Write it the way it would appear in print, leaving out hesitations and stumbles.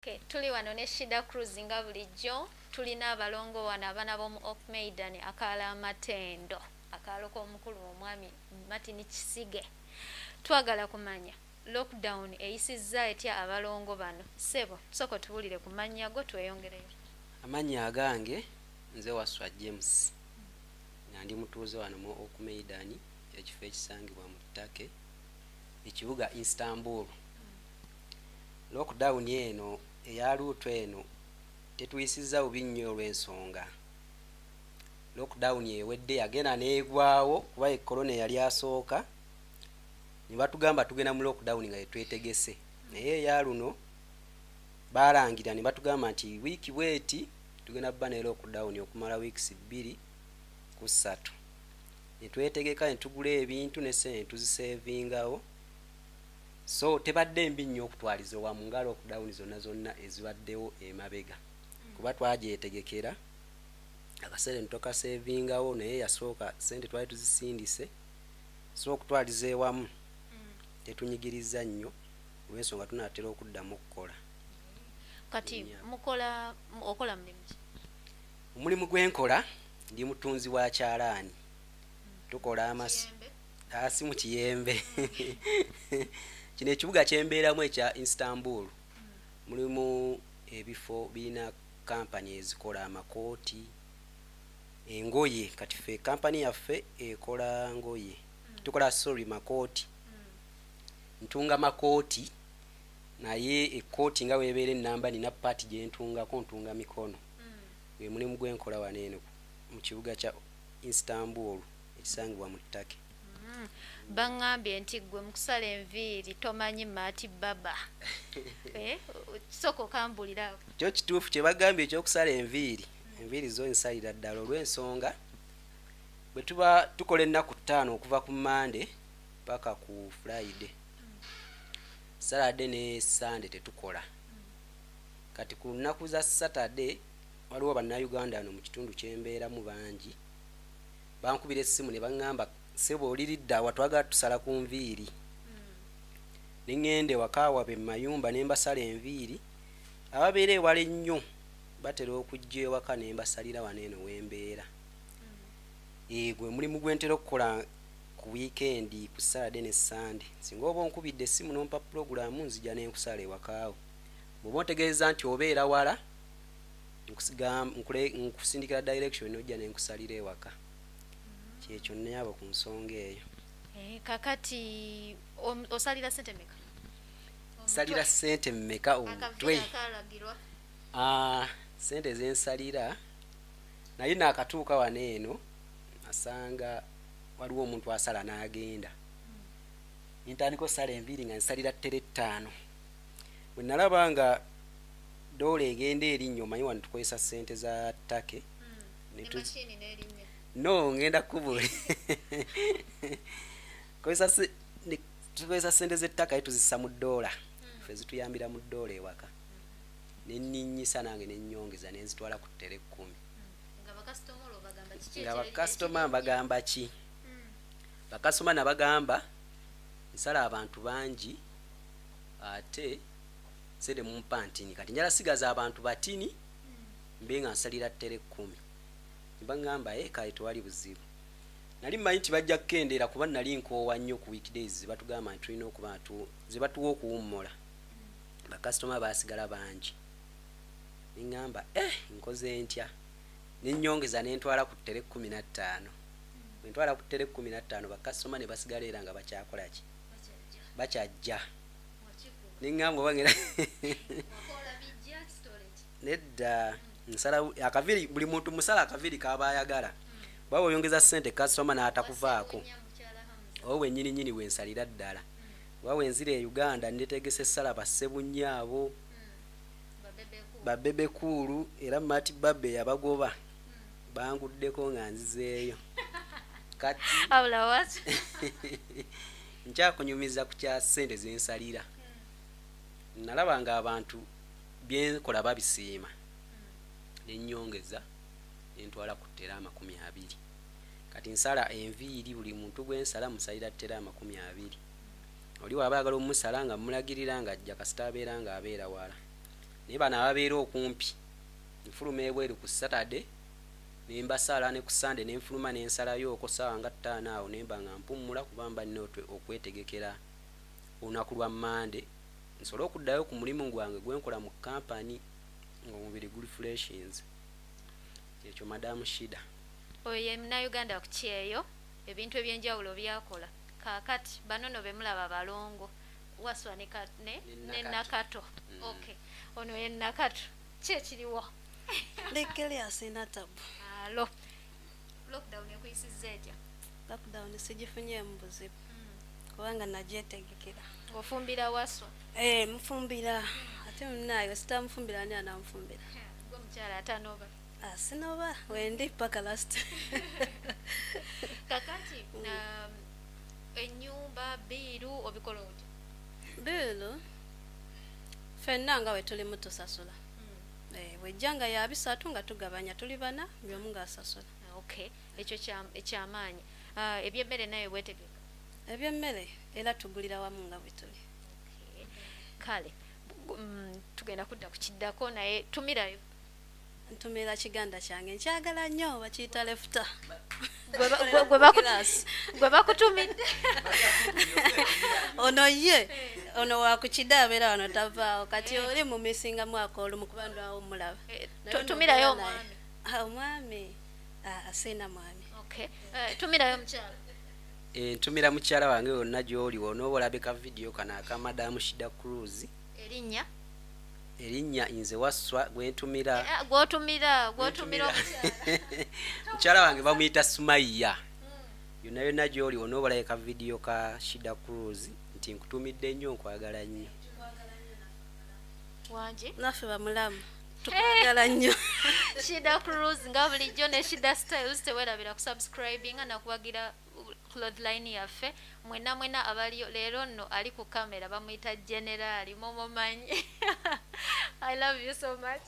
Okay, tuli wano ne Shida Cruz nga bulijjo. Tulina abalongo wano, abaana b'omu Okmeydanı, akaalo amatendo, akaalo k'omukulu omwami Martin Kisige. Twagala kumanya lockdown eyisizza etya abalongo bano. Ssebo, sooka otubuulire ku mannya go, tweyongereyo. Amannya agange nze Waswa James, nga ndi mutuuze wano mu Okmeydanı, ekifo ekisangibwa mu Turkey, ekibuga Istanbul. Lockdown eno eya luutu eno tetuyisizza bubi nnyo olw'ensonga lockdown ewedde yagenda n'egwawo, kuba korona eyali asooka ne batugamba tugenda mu lockdown nga tetwetegese, naye eya luno balangira ne batugamba nti wiiki bweti tugenda bba ne lockdown okumala weeks 2 ku 3. Ne twetegeka ne tugula ebintu ne ssente ne tuzisevingawo, so tebadde mbi nnyo okutwaliza owamu nga lockdown zonna zonna ezibaddewo emabega, kuba twagyetegekera, akaseera ne tukasevingawo, naye yasooka sente twali tuzisindise. So okutwaliza ewamu tetunyigiriza nnyo olw'ensonga tunaatera okuddamu okukola. Kati mukola, okola mulimu ki? Omulimu gwenkola, ndi mutunzi wa kyalaani. Tukola amasu asi mu kiyembe. Kino ekibuga kyembeeramu ekya Istanbul mulimu ebifo birina kampani ezikola amakooti, engoye. Kati ffe kampani yaffe ekola ngoye, tukola, sorry, makooti. Ntunga makooti, naye ekkooti nga webeera enamba nina part gyentungako, ntunga mikono. Gwe mulimu gwenkola wano eno mu kibuga kya Istanbul ekisangibwa mu Turkey. Baŋŋambye nti ggwe mu kusala enviiri tomanyi maati baba. Eh, sooka okambulira. Kyo kituufu kye bagambye ekyokusala enviiri. Enviiri zo nsalira ddala olw'ensonga bwe tuba tukola ennaku 5 okuva ku Mande paka ku Friday, Saturday ne Sande tetukola. Kati ku nnaku za Saturday waliwo Bannayuganda wano mu kitundu kyembeeramu bangi bankubira essimu ne baŋŋamba, "Ssebo, oliridde awa? Twagala tusala ku nviiri." Ne ŋŋenda ewaka waabwe mu mayumba ne mbasala enviiri. Ababeera ewala ennyo batera okujja ewaka ne mbasalira wano eno wembeera. Gwe mulimu gwe ntera okukola ku weekend, ku Saturday ne Sande. Singa oba onkubidde essimu n'ompa pulogulaamu, nzija ne nkusala ewakaawo. Bw'oba ontegeeza nti obeera wala, nkusindikira direction nojja ne nkusalira ewaka. Kyekyo nnyabo ku nsonga eyo. Eh, kakati osalira sente meka? Nsalira sente mmeka omutwe? Akalagirwa. Ah, sente zensalira, naye naakatuuka wano eno asanga waliwo omuntu asala n'agenda, nentandika osala enviiri nga nsalira ttera 5. Bwe nalaba nga doola egenda erinnya, omanyi wano tukozesa sente za Turkey. Ne mashini n'erinnya. No, ngenda kubuulira. Tukozesa sente z'ettaka ye tuzissa mu ddoola, ffe zituyambira mu ddoola ewaka. Nenninnyisa nange nennyongeza nenzitwala ku ttera 10. Nga bakasitoma olwo bagamba kiki? Nga bakasitoma mbagamba ki? Bakasitoma nabagamba nsala abantu bangi ate sente mumpa ntini, kati njala sigaza abantu batini mbe nga nsalira ttera 10. Nebagamba, "E, kale tewali buzibu." Nali mmanyi nti bajja kukendeera kuba nali nkoowa nnyo ku weekdays batugamba nti tulina okuba ze batuwa okuwummula. Bakasitoma baasigala bangi, neŋŋamba, "Eh, nkoze ntya?" Nennyongeza nentwala ku ttera 15. Bwe ntwala ku ttera 15, bakasitoma ne basigala era nga bakyakola ki? Bakyajja. Neŋŋamba oba ngenda nedda nsala akaviiri. Buli muntu musala akaviiri kaba ayagala, kuba bw'oyongeza ssente kasitoma n'atakuvaako. Oba bwennyini nyini bwensalira ddala, kuba bwenzira e Uganda netegese essala bassebunnya abo babebekuulu, era mati babe yabagoba banguddeko nga nzizeeyo. Kati nkyakunyumiza ku kya ssente zensalira. Nalaba nga abantu byenkola babisiima, nenyongeza nentwala ku ttera 20. Kati nsala enviiri, buli muntu gwensala musalira ttera 20. Oli waba ayagala omusala nga mulagirira nga ajja, kasita abeera nga abeera wala. Naye bano ababeera okumpi, nfuluma ebweru ku Saturday nembasala, ne ku Sunday nenfuluma nensalayo oko saawa nga 5 awo, nemba nga mpummula, kuba mba nina okwetegekera olunaku lwa Mande nsobole okuddayo ku mulimu gwange gwenkola mu kampani ng'omubiri guli freshinze. Kyekyo Madamu Shida. Oyo ye Munnayuganda ku kyeyo, ebintu ebyenjawulo byakola. Kaakati bano no be mulaba balongo Waswa ne Ne ne Nakato. Nakato. Okay, ono ye Nakato, ki ekiriwo? Lekele asina tabu. Alo, lockdown ekuyisizza etya? Lockdown sigifunyeemu buzibu kubanga nagyetegekera. Ng'ofumbira Waswa? Eh, mufumbira, ate munaayo sitamufumbira, ani anamufumbira? Gwe mukyala atanoba. Ah, sinoba, wendi paka last. Kakati ennyumba, biiru obikola otya? Biiru ffenna nga bwe tulimu tusasula. Eh, bwejja nga ya 300 nga tugabanya, tuli 4, buli omu ng'asasula. Okay, ekyo ekyamaanyi. Ebyemmere naye weetegeka? Ebyemmere era tugulira wamu nga bwe tuli. Okay. Kale, tugenda kudda ku kiddako, naye tumirayo. Ntumira kiganda kyange, nkyagala nnyo, bakiyita lefuta. Gwe bakutumidde. Ono ye, ono wa ku kida abeera wano tavaawo, kati oli mu misinga mwaka olumu kuba ndwawo mulaba. Naye ono Tumirayo mbeera naye. omwami. Omwami, siina mwami. Okay. Tumirayo mukyala. Ntumira mukyala wange yonna gy'oli, w'onooba olabika vidiyo kano aka Madamu Shida Cruz. Erinnya? Erinnya nze Waswa gwe ntumira. Gw'otumira omukyala. Mukyala wange bamuyita Sumaiya. Yonna yonna gy'oli w'onooba olabika vidiyo ka Shida Cruz nti nkutumidde nnyo, nkwagala nnyo. Wangi? Naffe bamulamu. Tukwagala nnyo. Shida Cruz nga bulijjo ne Shida Styles, teweerabira kusubscribinga nakuwagira clothesline yaffe. Mwenna mwenna abaliyo leero nno ali ku kamera bamuyita Generali, mumumanyi. I love you so much.